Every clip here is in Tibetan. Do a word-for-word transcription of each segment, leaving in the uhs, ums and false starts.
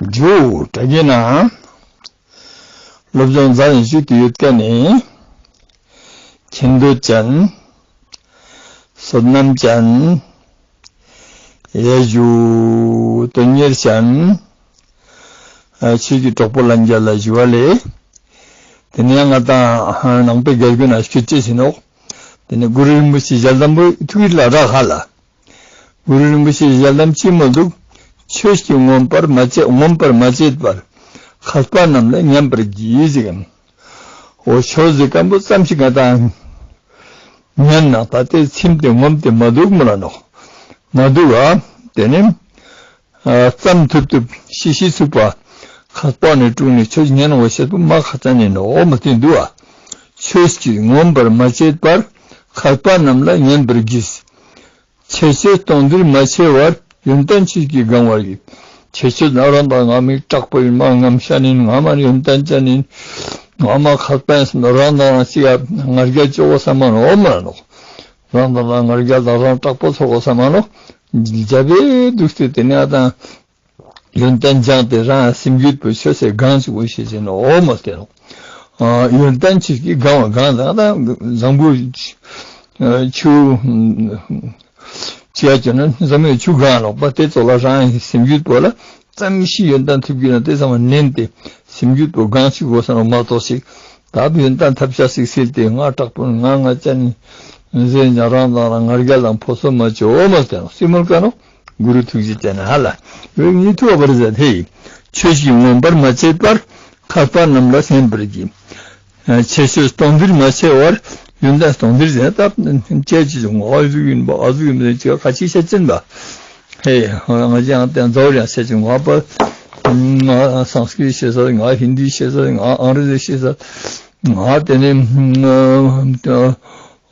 རྒྱུ་དྲ་རྒྱའི་ནང་སློབ་སྦྱོང་མཛད་ནས་བཞུགས་ཏེ་ཡོད་མཁན་ནི། མཁྱེན་འདོད་ཅན། བསོད་ནམས་ཅན། ཡ་ཞུ་དོན་གཉེར་ཅན། ཨ། ཆོས་ཀྱི་གྲོགས་པོ་ལྷན་རྒྱས་ལ་ཞུ་བ་ལས། དེ་ནས་ང་དང་ནང་པའི་རྒྱལ་སྒོ་ན་སྐྱོད་ཅེས་ཡིན་ནོག་དེ་ནས་གུ་རུ་རིན་པོ་ཆེ་ཞལ་གདམས་པོ་ཐུགས་ཡིད་ལ་རག་ཧ་ལ། གུ་རུ་རིན་པོ་ཆེའི་ཞལ་གདམས་ཅི་མོ་འདུག་ཆོས་ཀྱིས་ངོམས་པར་མ་བྱེད། ངོམས་པར་མ་བྱེད་པར། མཁས་པ་རྣམས་ལ་ཉན་པར་གྱིས་ཟེར་གམ། འོ་ཆོས་ཟེར་མཁན་པོ་ཙམ་ཞིག་ང་དང་ཉན་ན་ད་ལྟའི་ཚིམ་སྟེ་ངོམས་ཏེ་མ་འདུག་མོ་ལ་ནོག་མ་འདུག་ཨ། དེ་ནི། ཨ། ཙམ་ཐུབ་ཐུབ་ཤི་ཤི་ཚུགས་པ། མཁས་པ་ནས་དཀྲུགས་ནས་ཆོས་ཉན་འོ་བྱེད་པོ་མ་ཁ་ཙ་ནས་ནོག་མ་བསྟན་འདུག་ཨ། ཆོས་ཀྱིས་ངོམས་པར་མ་བྱེད་པར། མཁས་པ་རྣམས་ལ་ཉན་པར་གྱིས། ཁྱད་ཆོས་སྟོང་འདིར་མ་ཕྱེ་བར། ཡོན་ཏན་ཆོས་ཀྱིས་གང་བར་གྱིས། ཁྱད་ཆོས་ན་རང་དང་ང་མི་དྲག་པོ་ཡིན་མ་ངམ་ཤ་ནིན་ང་མ་ཡོན་ཏན་ཅན་ཡིན། ང་མ་ཁ་པན་སོང་རང་དང་རང་གཅིག་ང་རྒྱལ་ཅོག་གོ་ས་མ་ནོ་མ་ནོ། རང་དང་རང་ང་རྒྱལ་དང་རང་དྲག་པོ་ཚོགས་གོ་ས་མ་ནོ། རྒྱ་བའི་འདུག་སྟེ་དེ་ནས་ཨ་དང་། ཡོན་ཏན་སྦྱངས་ཏེ་རང་སེམས་རྒྱུད་པོ་ཆོས་སེ་གང་ཞིག་འོ་ཤེས་ཟིན་ནོ་མ་སྟེ་ནོ། ཡོན་ཏན་ཆོས་ཀྱིས་གང་བ་གང་དང་དང་བཟང་པོ། ཆུ། ཅི་ཡ་ཅོ་ན་བཟང་མོའི་ཆུ་གང་ལོག་པ་དེ་ཚོ་ལ་རང་སེམས་རྒྱུད་པོ་ལ་ཙམ་ཞིག་ཡོན་ཏན་ཐུབ་ཀྱི་ན་དེ་ཚང་མ་ནན་ཏེ་སེམས་རྒྱུད་པོ་གང་ཞིག་འོ་ས་ནོ་མ་གཏོགས་ཤིག་ད་ཡོན་ཏན་ཐབས་ཤ་ཞིག་སིལ་ཏེ་ང་དྲག་པོ་ང་ང་ཅན་ཟེར་ཀྱང་རང་དང་རང་ང་རྒྱལ་དང་ཕོ་སོ་མ་ཅོ་མ་སྟེ་ནོ་སི་མོལ་ཀ་ནོ། གུ་རུ་ཐུགས་རྗེ་ཅན་ཧ་ལ། འོད་ཉིད་ཐུགས་པར་མཛད་དེ། ཆོས་ཀྱིས་ངོམས་པར་མ་བྱེད་པར། མཁས་པ་རྣམས་ལ་ཉན་པར་གྱིས། ཁྱད་ཆོས་སྟོང་འདིར་མ་ཕྱེ་བར། ཡོན་ཏན་སྟོང་འདིར་ཟེར་ད་ཁྱད་ཆོས་ཀྱི་ངོ་བོ་ཟུག་ཡིན་པ་ཨ་ཟུག་ཡིན་པ་ཅི་ཁ་ཅིག་བཤད་ཅན་པ། ཧེ་ང་ཅག་ཡང་བསྟན་རྫོགས་ཡང་བཤད་ཅན་ངོ་བོ། ང་སཾ་སྐྲྀཏ་ཤེས་ས་ང་ཧིན་དི་ཤེས་ས་ང་ཨང་རེ་ཟི་ཤེས་ས་ང་དེ་ནས།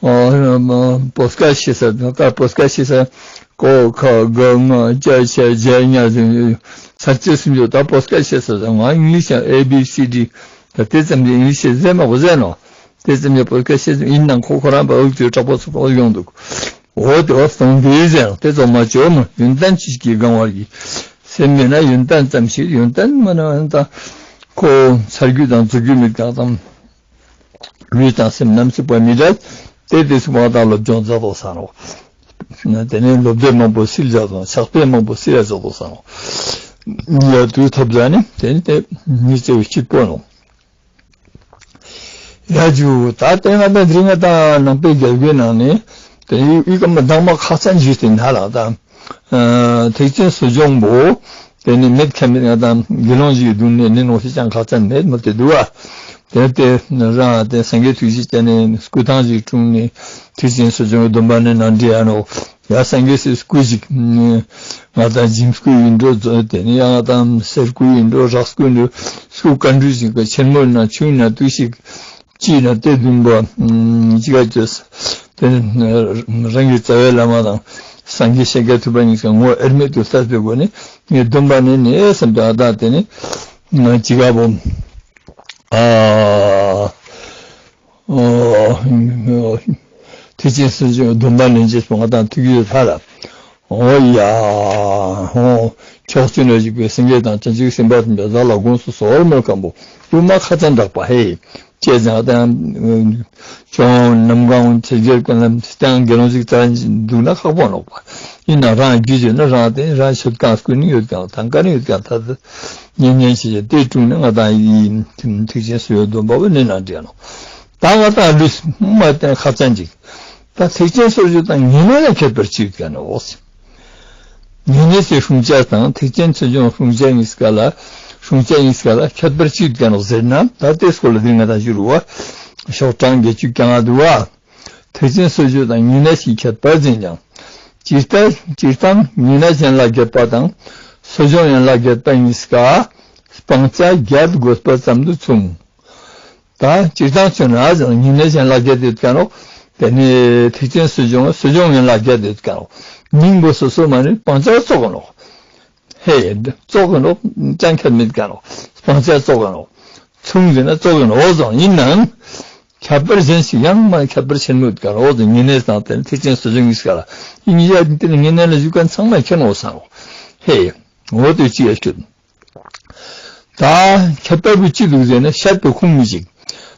ཨ། བོད་སྐད་ཤེས་ས་དང་ད་བོད་སྐད་ཤེས་ས་ཀོ་ཁ་ག་ང་ཅ་ཆ་ཇ་ཉ་ཟེར་ས་བཅད་སུམ་ཅུ་ད་བོད་སྐད་ཤེས་ས་དང་ང་ཨིང་ལིཤ་ཨེ་བི་སི་ཌི་ད་དེ་ཙམ་གྱི་ཨིང་ལིཤ་ཤེས་ཟེར་མ་གོ་ཟེར་ནོ། དེ་ཙམ་གྱི་བོད་སྐད་ཤེས་ཡིན་ནང་ཁོ་ཁོ་རང་པ་འུག་ཏུ་དྲག་པོ་ཚོ་པོ་ཡོང་འདུག་འོ་དེ་བ་སྟོང་དེ་ཟེར་ནོ་དེ་ཚོ་མ་བཅོས་མོ་ཡོན་ཏན་ཆོས་ཀྱིས་གང་བར་གྱིས། སེམས་མེད་ན་ཡོན་ཏན་ཙམ་ཞིག་ཡོན་ཏན་མ་ན་ད་ཁོ་ཚར་རྒྱུ་དང་རྫོགས་རྒྱུ་མེད་ཀྱང་ཙམ། ལུས་དང་སེམས་རྣམ་སྲེག་པ་མི་འདྲ། དེ་དེ་སུ་མ་དག་ལ་སྦྱོང་མཛད་དོ་ས་ནོ། དེ་ནས་སློབ་དེབ་མང་པོ་སིལ་མཛད་དོ་ཕྱག་དཔེ་མང་པོ་སིལ་ཡ་མཛད་དོ་ས་ནོ། ཡ་དུས་ཐོབ་ཟ་ནི་དེ་ནི་དེ་མི་ཚེ་བའི་སྐྱིད་པོ་ནོ། ཡ་ཇུ་ད་དེ་ང་དང་དེ་རིང་ང་དང་ནང་པའི་རྒྱལ་སྒོའི་ནང་ནས་དེ་ཡི་ཡི་ག་མ་དང་མ་ཁ་ཚ་འཇུས་ཏེ་ན་ལགས་དང་། ཐེག་ཆེན་སྲིད་སྦྱོང་པོ། དེ་ནི་མེད་ཁ་མེད་ང་དང་དགེ་སློང་ཞིག་གདུང་ནས་ནི་ནོ་ཤི་ཅང་ཁ་ཚ་མེད་མོ་དེ་འདུག་བ། དེ་དེ་རང་དེ་སངས་རྒྱས་ཐུགས་རྗེ་ཅན་ནས་སྐུ་ཐང་ཞིག་དྲུང་ནས་ཐེག་ཆེན་སྲིད་སྦྱོང་གི་སྡོམ་པ་ནི་ནང་འདྲི་ཡ་ནོ། ཡ་སངས་རྒྱས་སི་སྐུ་ཞིག་ང་དང་འཇིམ་སྐུ་ཡིན་འགྲོ་དེ་ནི་ཡ་ང་དང་གསེར་སྐུ་ཡིན་འགྲོ་རག་སྐུ་ཡིན་འགྲོ་སྐུ་བཀའ་འགྲོས་ཞིག་གི་ཆེན་མོ་ན་ཆུང་ན་དུས་ཤིག་ཅིས་ན་གཏེར་སྟོན་པ་ཅི་ག་ཅོས། དེ་ནི་རང་གི་རྩ་བའི་བླ་མ་དང་སངས་རྒྱས་ཤཱཀྱ་ཐུབ་པ་གཉིས་ཀྱི་ངོ་བོ་དབྱེར་མེད་དུ་བསྟན་པའི་སྒོ་ནས་ངས་སྡོམ་པ་ནི་ནས་བསམ་པའི་ཨ་ད་དེ་ནི་ཅི་ག་བོ་ཨ་ཐེག་ཆེན་སྲིད་སྦྱོང་སྡོམ་པ་ནི་ཅེས་པོ་ང་དང་ཐུགས་ཡོད་ཧ་ལ། འོ་ཡ། འོ། ཕྱོགས་བཅུ་ན་བཞུགས་པའི་སེང་གེ་དང་བྱང་ཆུབ་སེམས་དཔའ་ཐམས་ཅད་བདག་ལ་དགོངས་སུ་གསོལ་མོལ་ཁམ་པོ་དབུ་མ་ཁ་ཚ་འདྲག་པ་ཧེ། ཅེས་ཀྱང་དང་། ཅོང་ནམ་གང་ཆེ་རྒྱལ་ཀུན་ལ་སྟེང་དགེ་སློང་ཅིག་རྩ་འདུག་ན་ཁག་པོ་ནོག་པ། ཡིན་ན་རང་རྒྱུད་ཡོད་ན་རང་དེ་རང་ཤོད་གང་སྐུ་ནི་ཡོད་ཀྱང་དང་ཀ་ནི་ཡོད་ཀྱང་ད་ཉན་ཉན་བྱེད་ཀྱི་དེ་དྲུང་ནས་ང་དང་ཡིན་ཐེག་ཆེན་སྲིད་ཡོད་སྡོམ་པ་བོ་ནི་ན་འདྲེ་ནོ། ད་ང་དང་ལུས་མ་བསྟན་ཁ་ཚ་འཇིག་ད་ཐེག་ཆེན་སྲོལ་རྒྱུན་དང་ཉེ་གནས་ལ་ཁྱད་པར་ཅི་ཡོད་ཀྱང་ནོ། ཉེ་གནས་སའི་སྲུང་བྱ་དང་ཐེག་ཆེན་སྲིད་སྦྱོང་སྲུང་བྱ་གཉིས་ཀ་ལ་སྲུང་བྱ་གཉིས་ཀ་ལ་ཁྱད་པར་ཅི་ཡོད་ཀྱང་ནོ་ཟེར་ན་ད་ལྟའི་སྐོར་ལ་འདི་ང་དང་ཞུ་རུ་བ། ཤོག་གྲངས་བརྒྱད་ཅུ་གྱ་ལྔ་འདུག་བ། ཐེག་ཆེན་སྲོལ་རྒྱུན་དང་ཉེ་གནས་ཀྱི་ཁྱད་པར་འཛིན་ཀྱང་། སྤྱིར་བཏང་སྤྱིར་བཏང་ཉེ་གནས་གཞན་ལ་བརྒྱད་པ་དང་སྲིད་སྦྱོང་གཞན་ལ་བརྒྱད་པ་གཉིས་ཀ་སྤང་བྱ་བརྒྱད་དགོས་པ་ཙམ་དུ་མཚུངས། ད་སྤྱིར་བཏང་ཚུན་ན་ཉེ་གནས་གཞན་ལ་བརྒྱད་དེ་ཀ་ནོ། དེ་ནི་ཐེག་ཆེན་སྲིད་སྦྱོང་སྲིད་སྦྱོང་གཞན་ལ་བརྒྱད་དེ་ཀ་ནོ། མིང་པོ་སོ་སོ་མ་ནི་སྤང་བྱ་ཙོག་གི་ནོ། ཧེ་ཙོག་གི་ནོ། ཅང་ཁྱད་མེད་ཀ་ནོ། སྤང་བྱ་ཙོག་གི་ནོ། མཚུངས་ཟེར་ན་ཙོག་གི་ནོ་ཟོང་ཡིན་ནའང་། ཁྱད་པར་གཞན་ཞིག་ཡང་མ་ཁྱད་པར་ཆེན་མོད་ཀ་ནོ་ཟོང་ཉེ་གནས་དང་དེ་ནི་ཐེག་ཆེན་སྲིད་སྦྱོང་གཉིས་ཀ་ལ་ཡིན་ཡ་དེ་ནི་ཉེ་གནས་ལ་བཞུགས་མཁན་ཚང་མ་ཁྱེད་ནོ་སང་ཧེ། འོ་དེ་ཅི་ཡ་ཤོད། ད་ཁྱད་པར་བུ་ཅི་འདུག་ཟེར་ན་ཤར་དུ་ཁུངས་མི་ཞིག་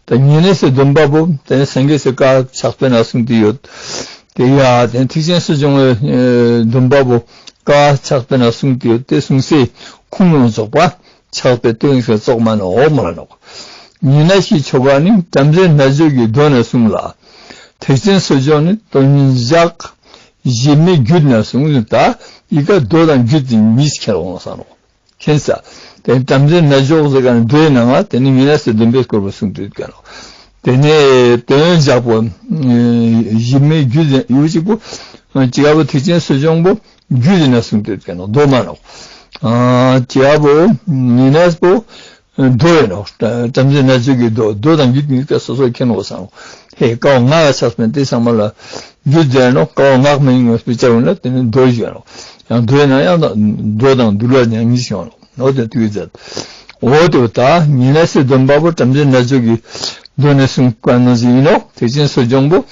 ད་ཉེ་གནས་སུ་སྡོམ་པ་པོ་དེ་ནས་སངས་རྒྱས་སུ་བཀའ་ཕྱག་དཔེ་ན་གསུངས་ཏེ་ཡོད། དེ་ཡ་དེ་ཐེག་ཆེན་སྲིད་སྐྱོང་བའི་སྡོམ་པ་པོ་བཀའ་ཕྱག་དཔེ་ན་གསུངས་ཏེ་ཡོད། དེ་གསུངས་སའི་ཁུངས་ཡོངས་རྫོགས་པ་ཕྱག་དཔེ་སྟོན་ཤེས་རྫོགས་མ་ནོག་མ་ནོག་ཉེ་གནས་ཀྱི་ཆོ་ག་ནི་བྲམ་ཟེ་རྣལ་འབྱོར་གྱི་མདོ་ནས་གསུངས་ལ། ཐེག་ཆེན་སྲིད་སྐྱོང་ནི་དོན་བཞག་གཞི་མེད་རྒྱུད་ནས་གསུངས་ལ། ད་ཡི་ག་མདོ་དང་རྒྱུད་དེ་གཉིས་ཁྱེར་འོང་ས་ནོག་མཁྱེན་ས། དེ་བྲམ་ཟེ་རྣལ་འབྱོར་ཟེར་ག་ནི་མདོའི་ནང་ང་དེ་ནི་ཉེ་གནས་སུ་སྡོམ་པའི་སྐོར་བ་གསུངས་ཏེ་ཡོད་ཀྱང་ནོག་དེ་ནས་དོན་བཞག་པོ་གཞི་མེད་རྒྱུད་ཡུ་གཅིག་པོ་ཅི་ག་པོ་ཐེག་ཆེན་སྲིད་སྐྱོང་པོ་རྒྱུད་ནས་གསུངས་ཏེ་ཡོད་ཀྱང་ནོག་མདོ་མ་ནོག་ཅི་ག་པོ་ཉེ་གནས་པོ་མདོ་ཡིན་ནོག་བྲམ་ཟེ་རྣལ་འབྱོར་གྱི་མདོ། མདོ་དང་རྒྱུད་གཉིས་ཀ་སོ་སོར་མཁྱེན་འོང་ས་ནོག་ཧེ་ཀ་བ་ངག་ལ་ཆགས་པའི་དེ་ཚང་མ་ལ་རྒྱུད་མཛད་ནོག་ཀ་བ་ངག་མ་ཡིན་ངོས་སུ་བྱ་བ་ན་དེ་ནི་མདོ་ཞུ་ནོག་ཡང་མདོའི་ནང་ཡང་མདོ་དང་འདུལ་བ་ཡང་གཉིས་ཤོང་ནོག་འོ་དེ་དུས་མཛད། འོ་དེ་ད་ཉེ་གནས་སུ་སྡོམ་པ་པོ་བྲམ་ཟེ་རྣལ་འབྱོར་གྱི་མདོ་ནས་གསུངས་པ་ནང་བཞིན་ཡིན་ནོག་ཐེག་ཆེན་སྲིད་སྐྱོང་པོ་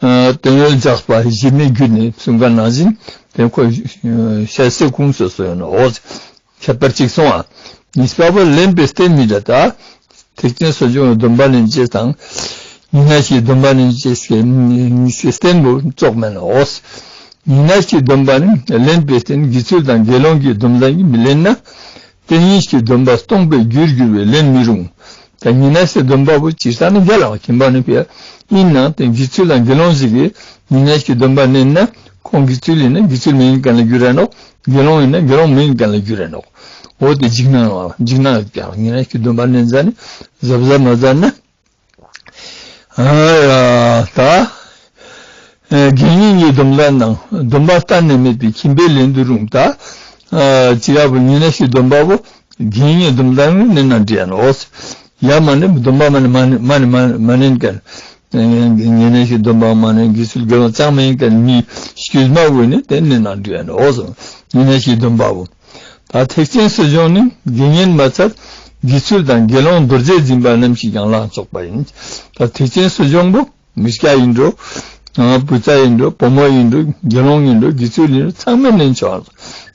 དོན་ཡོད་འཇགས་པ་གཞི་མེད་རྒྱུད་ནས་གསུངས་པ་ནང་བཞིན་དེ་ཁོ་ཤར་སའི་ཁུངས་སོ་སོ་ཡིན་ནོག་ཁྱད་པར་གཅིག་སོང་ཨ། གཉིས་པ་པོ་ལེན་པའི་རྟེན་མི་འདྲ་ད། ཐེག་ཆེན་སྲིད་སྐྱོང་སྡོམ་པ་ལེན་ཅེས་དང་། ཉེ་གནས་ཀྱི་སྡོམ་པ་ལེན་ཅེས་ཀྱི་གཉིས་ཀྱི་རྟེན་པོ་རྫོགས་མེད་ལ་འོས། ཉེ་གནས་ཀྱི་སྡོམ་པ་ནི་ལེན་པའི་རྟེན་དགེ་ཚུལ་དང་དགེ་སློང་གི་སྡོམ་པ་ཉིད་མི་ལེན་ན། རྟེན་ཉིད་ཀྱི་སྡོམ་པ་སྟོང་པའི་རྒྱུར་གྱུར་པས་ལེན་མི་རུང་། ད་ཉེ་གནས་སུ་སྡོམ་པ་པོ་ཇི་ལྟར་ན་རྒྱ་ལ་ཁྱིམ་པ་ནི་ཕེ་ཡིན་ནང་དེ་དགེ་ཚུལ་དང་དགེ་སློང་ཞིག་གིས་ཉེ་གནས་ཀྱི་སྡོམ་པ་ལེན་ན་ཁོང་དགེ་ཚུལ་ཡིན་ན་དགེ་ཚུལ་མི་ཡིན་མཁན་ལ་འགྱུར་ར་ནོག་དགེ་སློང་ཡིན་ན་དགེ་སློང་མིན་མཁན་ལ་འགྱུར་ར་ནོག་འོ་དེ་འཇིགས་སྣང་ལ་འཇིགས་སྣང་ལ་ཀྱང་ཉེ་གནས་ཀྱི་སྡོམ་པ་ལེན་ཟ་ནི་གཟབ་གཟབ་མ་ཟ་ན། ཨ་ད་དགེ་བསྙེན་གྱི་སྡོམ་པ་ནང་སྡོམ་པ་གཏན་ནས་མེད་པའི་ཁྱིམ་པས་ལེན་དུ་རུང་། ད་ཅི་ཡ་བུ་ཉེ་གནས་ཀྱི་སྡོམ་པ་བོ་དགེ་བསྙེན་སྡོམ་པ་ནང་ནས་ན་འདྲི་ཡ་ནོག་ཡ་མ་ནི་སྡོམ་པ་མ་ནི་མ་ནི་མ་ནི་མ་ནི་མ་ནི་མཁན། ཉེ་གནས་ཀྱི་སྡོམ་པ་མ་ནི་དགེ་ཚུལ་དགེ་སློང་ཅང་མ་ཡིན་མཁན་མི་དཀྱུས་མ་བོ་ནི་དེ་ནི་ན་འདྲི་ཡ་ནོག་ཉེ་གནས་ཀྱི་སྡོམ་པ་བོ། ད་ཐེག་ཆེན་སྲིད་སྐྱོང་ནི་དགེ་བསྙེན་མ་ཚད་དགེ་ཚུལ་དང་དགེ་སློང་རྡོ་རྗེ་འཛིན་པ་རྣམས་ཀྱིས་ཀྱང་ལེན་ཆོག་པ་ཡིན། ད་ཐེག་ཆེན་སྲིད་སྐྱོང་པོ་མི་སྐྱ་ཡིན་འགྲོ། བུ་ཚ་ཡིན་འགྲོ། བུ་མོ་ཡིན་འགྲོ། དགེ་སློང་ཡིན་འགྲོ། དགེ་ཚུལ་ཡིན་འགྲོ། ཚང་མས་ལེན་ཆོག་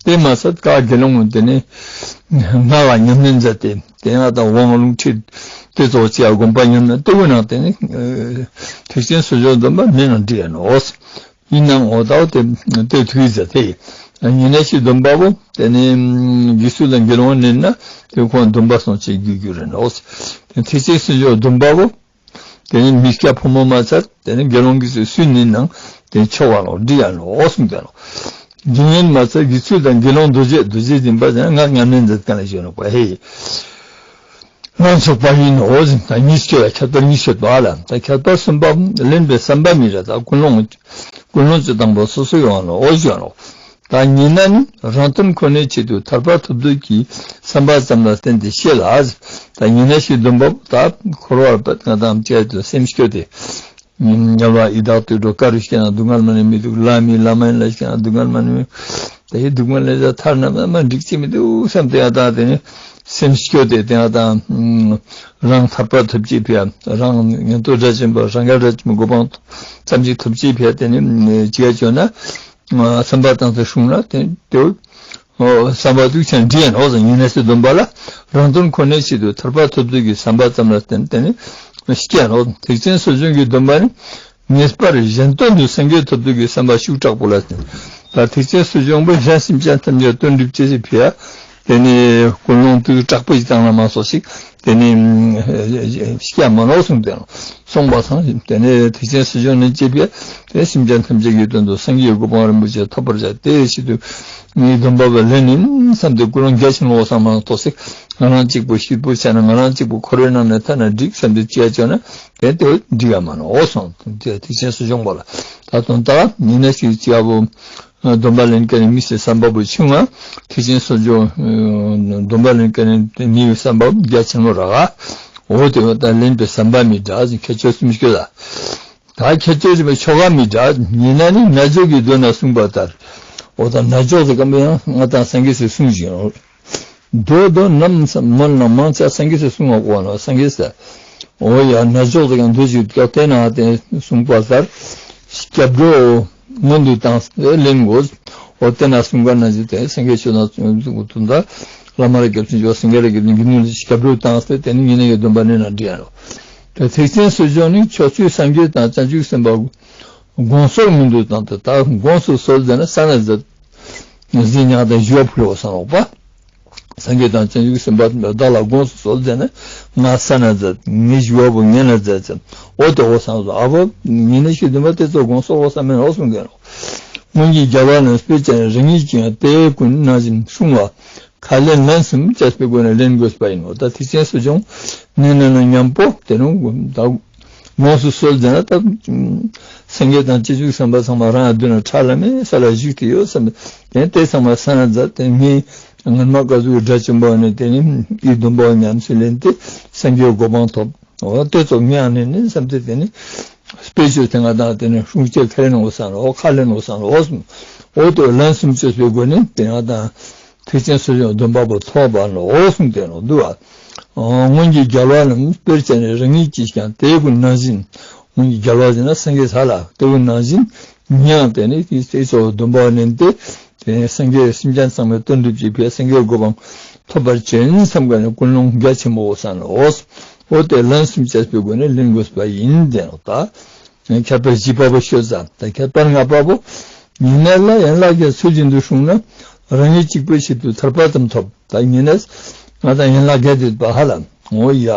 དེ་མ་ཚད་ཀ་དགེ་སློང་དེ་ནི་སྔགས་ལ་ཉམས་ལེན་མཛད་དེ་དེ་ཡང་དང་དབང་ལུང་ཁྲིད་དེ་ཚོ་ཅི་ཡང་དགོངས་པ་ཉམས་ལེན་དེ་བོ་ནང་དེ་ནི་ཐེག་ཆེན་སྲིད་སྐྱོང་སྡོམ་པ་མེད་ན་འགྲིག་ཡ་ནོག་ཡིན་ནའང་འོ་ད་དེ་དེ་དུས་ཟེར་དེ་ཉེ་གནས་ཀྱི་སྡོམ་པ་བོ་དེ་ནི་དགེ་ཚུལ་དང་དགེ་སློང་ནན་ན་དེ་ཁོང་སྡོམ་པ་སྲུང་བྱེད་རྒྱུ་རྒྱུ་རེད་ནོག་དེ་ཐེག་ཆེན་སྲིད་སྐྱོང་སྡོམ་པ་བོ་དེ་ནི་མི་སྐྱ་ཕོ་མོ་མ་ཚད་དེ་ནི་དགེ་སློང་གི་ཚུལ་སུས་ནན་ནང་དེ་ཆོག་བ་ལོག་འགྲིག་ཡ་ནོག་གསུངས་ཏེ་ནོག་དགེ་བསྙེན་མ་ཚད་དགེ་ཚུལ་དང་དགེ་སློང་རྡོ་རྗེ་རྡོ་རྗེ་འཛིན་པ་ཟེར་ན་ངག་ཉམས་ལེན་མཛད་མཁན་ལ་ཞུ་ནོག་པ་ཧེ། ལེན་ཆོག་པ་ཡིན་ནོ་ཟིན་ད་གཉིས་ཀྱི་ལ་ཁྱད་པར་གཉིས་ཡོད་པ་ལ་ད་ཁྱད་པར་གསུམ་པ་ལེན་པའི་བསམ་པ་མི་ར་ད་ཀུན་སློང་ཀུན་སློང་བཅུ་དང་པོ་སོ་སོ་ཡོང་ནོ་འོ་ཞུ་ནོ། ད་ཉེ་གནས་ནི་རང་དོན་ཁོ་ནའི་ཆེད་དུ་ཐར་པ་ཐོབ་འདོད་ཀྱི་བསམ་པ་ཙམ་ལ་བརྟེན་ཏེ་བཤད་ལ། ད་ཉེ་གནས་ཀྱི་སྡོམ་པ་ད་འཁོར་བར་བབ་ང་དང་བཅས་དུ་སེམས་སྐྱོ་སྟེ། དམྱལ་བ་ཡི་དྭགས་དུད་འགྲོ་ག་རུ་སྐྱེས་ན་སྡུག་བསྔལ་མ་ནི་མི་འདུག་ལྷ་མི་ལྷ་མ་ཡིན་ལ་སྐྱེས་ན་སྡུག་བསྔལ་མ་ནི་མི་འདུག་དེ་ཡི་སྡུག་བསྔལ་ལས་ཐར་ན་མ་མ་འགྲིག་ཅི་མི་འདུག་བསམ་སྟེ་ཡང་དག་དེ་ནི་སེམས་སྐྱོ་སྟེ་དེ་ཡང་དག་རང་ཐར་པ་ཐོབ་ཅེས་ཕི་ཡ་རང་ཉན་ཐོས་སྒྲ་གཅན་པ་རང་རྒྱལ་སྒྲ་གཅན་པ་གོ་འཕང་ཙམ་ཅིག་ཐོབ་ཅེས་ཕི་ཡ་དེ་ནི་ཅི་ཡ་བྱོས་ན་བསམ་པ་བཏང་སྟེ་སྲུང་ན་དེ་དེ་བསམ་པ་དུས་ཆེན་འདྲི་ཡ་ནོ་ཟེར་ཉེ་གནས་སུ་སྡོམ་པ་ལ་རང་དོན་ཁོ་ནའི་ཆེད་དུ་ཐར་པ་ཐོབ་འདོད་ཀྱི་བསམ་པ་ཙམ་ལ་བརྟེན་ཏེ་ནི་སྐྱེ་ནོ། ཐེག་ཆེན་སྲིད་སྐྱོང་གི་སྡོམ་པ་ནི་ངེས་པར་གཞན་དོན་དུ་སངས་རྒྱས་ཐོབ་འདོད་ཀྱི་བསམ་པ་ཤུགས་དྲག་པོ་ལ་བརྟེན། ད་ཐེག་ཆེན་སྲིད་སྐྱོང་པོ་གཞན་སེམས་ཅན་ཐམས་ཅད་དོན་སྒྲུབ་ཅེས་སི་ཕི་ཡ་དེ་ནི་ཀུན་སློང་དུ་དྲག་པོ་ཞིག་བཏང་ན་མ་སོགས་ཤིག་དེ་ནི་སྐྱེ་མ་ནོ་གསུངས་ཏེ་གསུངས་པ་དང་དེ་ནི་ཐེག་ཆེན་སྲིད་སྐྱོང་ནི་ཅེས་པས་དེ་སེམས་ཅན་ཐམས་ཅད་ཀྱི་དོན་དུ་སངས་རྒྱས་གོ་འཕང་རིན་པོ་ཆེ་ཐོབ་པར་བྱ་དེ་ཆེད་དུ་ངའི་སྡོམ་པ་བས་ལེན་ཡིན་བསམ་སྟེ་ཀུན་སློང་རྒྱ་ཆེན་ལོག་བསམ་མ་ཐོག་ཚིག་ང་རང་གཅིག་པུ་ཤི་པོ་བྱས་ན་ང་རང་གཅིག་པུ་འཁོར་བའི་ནང་ནས་ཐར་ན་འགྲིག་བསམ་སྟེ་ཅི་ཡ་བྱོས་ན་དེ་དེ་འགྲིག་ཡ་མ་ནོ་གསུངས། དེ་ཐེག་ཆེན་སྲིད་སྐྱོང་པོ་ལ་ད་དོན་དག་ཉེ་གནས་ཤིག་ཅི་ཡ་བོ་སྡོམ་པ་ལེན་མཁན་ནི་མི་སེར་བསམ་པ་པོ་ཆུང་ང་ཐེག་ཆེན་སྲིད་སྐྱོང་སྡོམ་པ་ལེན་མཁན་ནི་མི་ཡི་བསམ་པ་རྒྱ་ཆེན་མོ་ར་ག་འོ་དེ་བ་ད་ལེན་པའི་བསམ་པ་མི་འདྲ་ཟིན་ཁྱད་ཆོས་སུམ་ཅུ་ལ། ད་ཁྱད་ཆོས་ཀྱི་ཆོ་ག་མི་འདྲ། ཉེ་གནས་ནི་རྣལ་འབྱོར་གྱི་མདོ་ན་གསུངས་པ་ལྟར། འོ་ད་རྣལ་འབྱོར་དེ་གམ་ཡང་ང་དང་སངས་རྒྱས་སུ་གསུངས་བཞིན་ནོ། མདོ་དོན་ནམ་མོན་ན་མང་ཆེ་སངས་རྒྱས་སུ་གསུངས་པ་གོ་ནོ་སངས་རྒྱས་སུ། འོ་ཡ་རྣལ་འབྱོར་དེ་གམ་མདོ་ཞིག་སྐབས་དེ་ན་དེ་གསུངས་པ་ལྟར། སྐྱབས་འགྲོ་སྔོན་དུ་བཏང་སྟེ་ལེན་དགོས། འོ་དེ་ན་གསུངས་པ་ན་ཞིག་དེ་སངས་རྒྱས་ཆོས་ན་གསུངས་དུ་ད། བླ་མ་ལ་སྐྱབས་སུ་འགྱུར་བ། སེང་གེ་ལ་སྐྱབས་སུ་འགྱུར་ནུས་ལ་སྐྱབས་འགྲོ་བཏང་སྟེ་དེ་ནི་ཉེ་གནས་ཀྱི་སྡོམ་པ་ནི་ན་འདྲི་ཡ་རོ། ད་ཐེག་ཆེན་གསོ་སྦྱོང་ནི་ཕྱོགས་བཅུའི་སངས་རྒྱས་དང་བྱང་ཆུབ་སེམས་དཔའ་དགོངས་གསོལ་མི་འདུག་དང་དེ་ལྟར་དགོངས་སུ་གསོལ་མཛད་ན་ས་ན་མཛད། ཟིན་ཉག་དང་ཞུ་བ་ཕུལ་བ་སང་རོགས་པ། སངས་རྒྱས་དང་བྱང་ཆུབ་སེམས་དཔའ་བདག་ལ་དགོངས་སུ་གསོལ་མཛད་ན་ང་ས་ན་མཛད། ངའི་ཞུ་བ་པོ་ངས་ན་མཛད་ཟེར། འོ་དེ་འོ་སང་སོ་ཨ་བོ་ཉེ་གནས་ཤིག་སྡོམ་པ་དེ་ཚོ་དགོངས་སུ་འོ་ས་མེད་འོ་གསུང་གི་རོ། སྔོན་གྱི་རྒྱལ་བ་རྣམས་དཔེར་བྱས་ན་རང་ཉིད་ཀྱིས་ཡང་དེ་ཀུན་ནང་བཞིན་བསྲུང་བ། ཁ་ལེན་ལན་གསུམ་བྱས་པའི་སྒོ་ནས་ལེན་དགོས་པ་ཡིན་ནོ། ད་ཐེག་ཆེན་གསོ་སྦྱོང་ནི་ནི་ནི་མཉམ་པོ་དེ་རུ་ད་དགོངས་སུ་གསོལ་མཛད་ན་ད་སངས་རྒྱས་དང་བྱང་ཆུབ་སེམས་དཔའ་ཚང་མ་རང་ཡང་མདུན་ན་ཁྲ་ལམ་མེ་ས་ལ་བཞུགས་ཏེ་ཡོད་བསམ་པས་དེ་ཚང་མ་ས་ན་མཛད། དེ་ངས་སྔོན་མ་བཀའ་ཟུར་དགྲ་བཅོམ་པ་ནས་དེ་ནི་ཨི་སྡོམ་པ་ཉམས་སུ་ལེན་ཏེ་སངས་རྒྱས་གོ་འཕང་ཐོབ། འོ་དེ་ཚོ་ངས་ཨ་ནི་ནི་བསམ་སྟེ་དེ་ནི་དཔེ་ཆོས་དེ་ང་དང་དེ་ནི་སྲུང་བྱེད་ཁས་ལེན་འོ་སང་རོ་ཁ་ལེན་འོ་སང་རོ་འོ་གསུམ། འོ་དེ་ལན་གསུམ་བཅོས་པའི་སྒོ་ནས་དེ་ང་དང་ཐེག་ཆེན་གསོ་སྦྱོང་སྡོམ་པ་པོ་ཐོབ་པ་ནོ་འོ་གསུམ་དེ་ནོ་འདུག་ཨ། སྔོན་གྱི་རྒྱལ་བ་རྣམས་དཔེར་བྱས་ནས་རང་ཉིད་ཀྱིས་ཀྱང་དེ་ཀུན་ནང་བཞིན། སྔོན་གྱི་རྒྱལ་བ་ཟེར་ན་སངས་རྒྱས་ས་ལ་དེ་ཀུན་ནང་བཞིན་ཉང་དེ་ནི་དེ་ཚོ་སྡོམ་པ་ནན་ཏེ་དེ་ནི་སངས་རྒྱས་སེམས་ཅན་ཚང་མའི་དོན་སྒྲུབ་ཀྱི་ཕིའ་སངས་རྒྱས་གོ་འཕང་ཐོབ་པར་བྱེད་བསམ་ག་ནས་ཀུན་སློང་རྒྱ་ཆེན་པོ་འོ་སང་ནོ་འོ། འོ་དེ་ལན་གསུམ་བཅས་པའི་སྒོ་ནས་ལེན་དགོས་པ་ཡིན་དེ་ནོ་ད། ཁྱད་པར་བཞི་པ་པོ་ཤོད་ཙམ་ད་ཁྱད་པར་ལྔ་པ་པོ། ཉེ་གནས་ལ་ཡན་ལག་བརྒྱད་ཚུལ་བཞིན་དུ་བསྲུངས་ན་རང་ཉིད་གཅིག་པུའི་ཆེད་དུ་ཐར་པ་ཙམ་ཐོབ། ད་ཉེ་གནས་ང་དང་ཡན་ལག་བརྒྱད་དེ་པ་ཧ་ལམ་འོ་ཡ།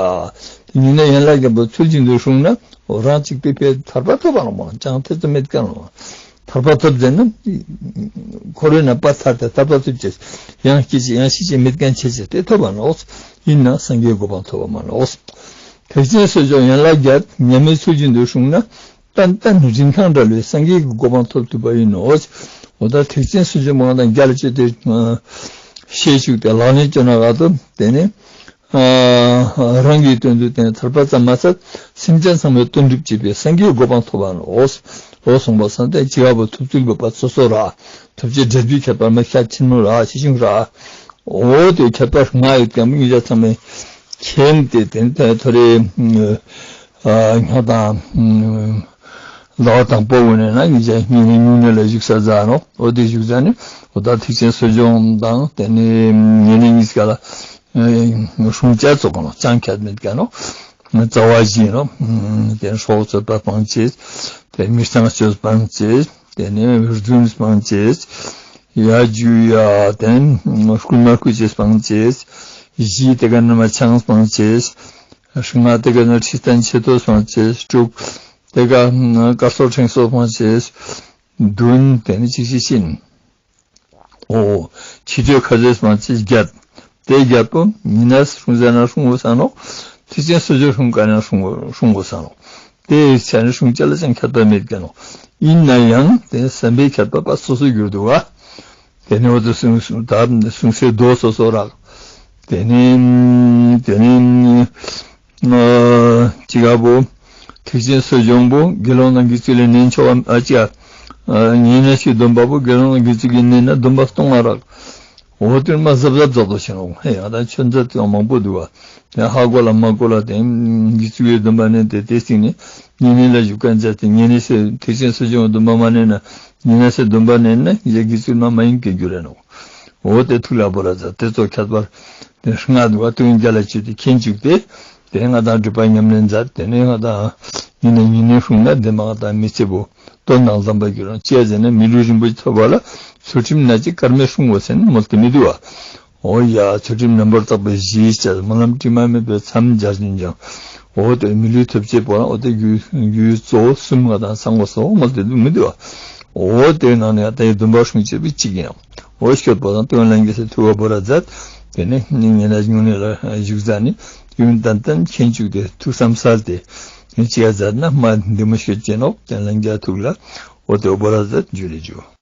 ཉེ་གནས་ཡན་ལག་བརྒྱད་པོ་ཚུལ་བཞིན་དུ་བསྲུངས་ན་འོ་རང་གཅིག་པུའི་ཕེ་ཐར་པ་ཐོབ་པ་རང་མ་ཅང་ཐེ་ཚོམ་མེད་ཀ་ལ་ཐར་པ་ཐོབ་ཟེར་ན་འཁོར་བའི་ནང་པ་ཐར་ཏེ་ཐར་པ་ཐོབ་ཅེས་ཡང་སྐྱེ་ཅེས་ཡང་ཤི་ཅེས་མེད་མཁན་ཆེ་ཅེས་དེ་ཐོབ་པ་ནོ། ཡིན་ན་སངས་རྒྱས་གོ་འཕང་ཐོབ་པ་མ་ནོ། ཐེག་ཆེན་གསོ་སྦྱོང་ཡན་ལག་བརྒྱད་ཉམས་མེད་ཚུལ་བཞིན་དུ་བསྲུངས་ན། ཏན་ཏན་རིན་ཐང་བྲལ་བའི་སངས་རྒྱས་ཀྱི་གོ་འཕང་ཐོབ་ཐུབ་པ་ཡིན་ནོ། འོ་ད་ཐེག་ཆེན་གསོ་སྦྱོང་མང་དང་རྒྱ་ལ་སྤྱོད་དེ་ཤེས་བཅུག་སྟེ་ལག་ལེན་སྤྱོད་ན་ག་ཏོ་དེ་ནི་རང་གི་དོན་དུ་བསྟན་ཐར་པ་ཙམ་མ་ཟད་སེམས་ཅན་ཚང་མའི་དོན་སྒྲུབ་བྱེད་པའི་སངས་རྒྱས་གོ་འཕང་ཐོབ་པ་ནོ། འོ་གསུངས་པ་སང་སྟེ་ཅི་ག་པོ་ཐུབ་ཚུལ་བུ་པ་སོ་སོ་ར་ཐུབ་རྗེ་འབྲས་བུའི་ཁྱད་པར་མ་ཤ་ཆེན་མོ་ར་ཆེ་ཆུང་ར། འོ་དེ་ཁྱད་པར་ལྔ་ཡོད་ཀྱང་མི་ཉིད་ཚང་མས་མཁྱེན་ཏེ་དེ་ནི་ཐོ་རེ། ཉོ་དང་། ཟླ་བ་དང་པོ་བོ་ནས་ན་ཉིན་ཞག་ཉིན་ནས་ཉུང་ནས་ལ་བཞུགས་ས་ཟ་ནོ། འོ་དེ་བཞུགས་ས་ནི་འོ་ད་ཐེག་ཆེན་གསོ་སྦྱོང་དང་དེ་ནས་ཉིན་ནས་གཉིས་ཀ་ལ་སྲུང་བྱ་ཚོགས་ག་ནོ་ཅང་ཁྱད་མེད་ཀ་ནོ། རྩ་བ་བཞི་ནོ། དེ་ནས་སྲོག་གཅོད་པ་སྤང་བྱེད། དེ་མི་ཚངས་སྤྱོད་སྤང་བྱེད། དེ་ནས་རྫུན་སྤང་བྱེད། ཡ་རྒྱུ་ཡ་དེ་ནས་རྐུན་མ་རྐུ་བྱེད་སྤང་བྱེད། བཞི་དེ་ག་ནི་མ་ཆང་སྤང་བྱེད། ལྔ་དེ་ག་ནི་ཁྲི་སྟན་ཆེ་ཏོ་སྤང་བྱེད། དྲུག་དེ་ག་ནི་དཀར་སོགས་ཕྲེང་སོགས་སྤང་བྱེད། བདུན་དེ་ནི་ཅི་ཞིག་ཤིན། འོ། ཕྱི་དྲོད་ཁ་ཟས་སྤང་བྱེད་བརྒྱད། དེ་བརྒྱད་པོ་ཉི་ན་སྲུང་ཟ་ན་སྲུང་དགོས་ས་ནོ། ཐེག་ཆེན་གསོ་སྦྱོང་སྲུང་དཀའ་ན་སྲུང་དགོས་སྲུང་དགོས་ས་ནོ། དེ་ཡི་ཆ་ནས་སྲུང་བྱ་ལ་ཅང་ཁྱད་པར་མེད་ཀྱི་ནོ། ཡིན་ན་ཡང་དེ་བསམ་པའི་ཁྱད་པར་པ་སོ་སོ་གྱུར་འདུག་བ། དེ་ནས་འོ་དེ་སྲུང་སྲུང་ད་སྲུང་སའི་རྡོ་སོ་སོ་རག་དེ་ནས་དེ་ནས། ཅི་ག་པོ། ཐེག་ཆེན་གསོ་སྦྱོང་པོ་དགེ་སློང་དང་དགེ་ཚུལ་ལས་ནན་ཆོག་ཨ་ཅི་ཨ། ཉེ་གནས་ཤིག་སྡོམ་པ་པོ་དགེ་སློང་དང་དགེ་ཚུལ་གྱིས་ནན་ན་སྡོམ་པ་སྟོང་བ་རག་འོ་དེར་མ་གཟབ་གཟབ་གཟབ་དོ་ཞེ་ནོ། ཧེ་ཡང་ད་ཆོས་མཛད་དེ་མང་པོ་འདུག་བ། ཡང་ཧ་གོ་ལ་མ་གོ་ལ་དེ་དགེ་ཚུལ་གྱི་སྡོམ་པ་ནན་ཏེ་དེ་སྟེང་ནས་ཉེ་གནས་ལ་བཞུགས་ཀ་མཛད་དེ་ཉེ་གནས་སེ་ཐེག་ཆེན་གསོ་སྦྱོང་སྡོམ་པ་མ་ནན་ན་ཉེ་གནས་སེ་སྡོམ་པ་ནན་ན་ཡ་དགེ་ཚུལ་མ་མ་ཡིན་སྐད་རྒྱུ་རེད་ནོ། འོ་དེ་ཐུགས་ལ་བོར་ར་མཛད་དེ་ཚོ་ཁྱད་པར། དེ་ལྔ་འདུག་བ་དོན་རྒྱ་ལ་ཆེ་དེ་མཁྱེན་བཅུག་སྟེ། དེ་ང་དང་སྒྲུབ་པ་ཉམས་ལེན་མཛད་དེ་ནས་ང་དང་ཉིན་ནས་ཉིན་ནས་སྲུང་ན་བདེན་པ་ང་དང་མི་ཚེ་པོ་དོན་དང་ལྡན་པ་འགྱུར་རང་ཅེས་ཟེར་ནས་མི་ལུས་རིན་པོ་ཆེ་ཐོབ་པ་ལ་ཚུལ་ཁྲིམས་ན་ཅིག་སྐར་མའི་སྲུང་བ་ཟེར་ནས་མོལ་ཏེ་མི་འདུག་བ། འོ་ཡ་ཚུལ་ཁྲིམས་རྣམ་པར་དག་པའི་གཞི་བྱས་སྨོན་ལམ་དྲི་མ་མེད་པའི་མཚམས་སྦྱར་ཞིང་ཀྱང་། འོ་དེ་མི་ལུས་ཐོབ་བྱེད་པོ་རང་འོ་དེ་རྒྱུ་རྒྱུ་གཙོ་བོ་གསུམ་ང་དང་ཚང་བ་སོགས་མོལ་ཏེ་འདུག་མི་འདུག་བ། འོ་དེའི་ནང་ནས་ད་ཡི་སྡོམ་པ་སྲུང་བྱེད་པའི་གཅིག་ཡིན་ནམ། འོ་སྐྱོད་པ་དང་སྟོན་ལན་གྱི་སེ་ཐུ་བ་བོ་ར་མཛད། དེ་ནས་ཉིན་ཉིན་ལ་ཉུང་ནས་ལ་བཞུགས་ཟ་ནི་ཡུན་ཏན་ཏན་མཁྱེན་བཅུག་སྟེ་ཐུགས་བསམ་གསལ་ཏེ་ཅི་ཡ་མཛད་ན་མ་འདི་མོ་ཤོད་ཅེ་ནོག་སྟོན་ལན་གྱི་ཐུགས་ལ་འོ་དེ་བོ་ར་མཛད་འཇུ་རེ་འཇུ།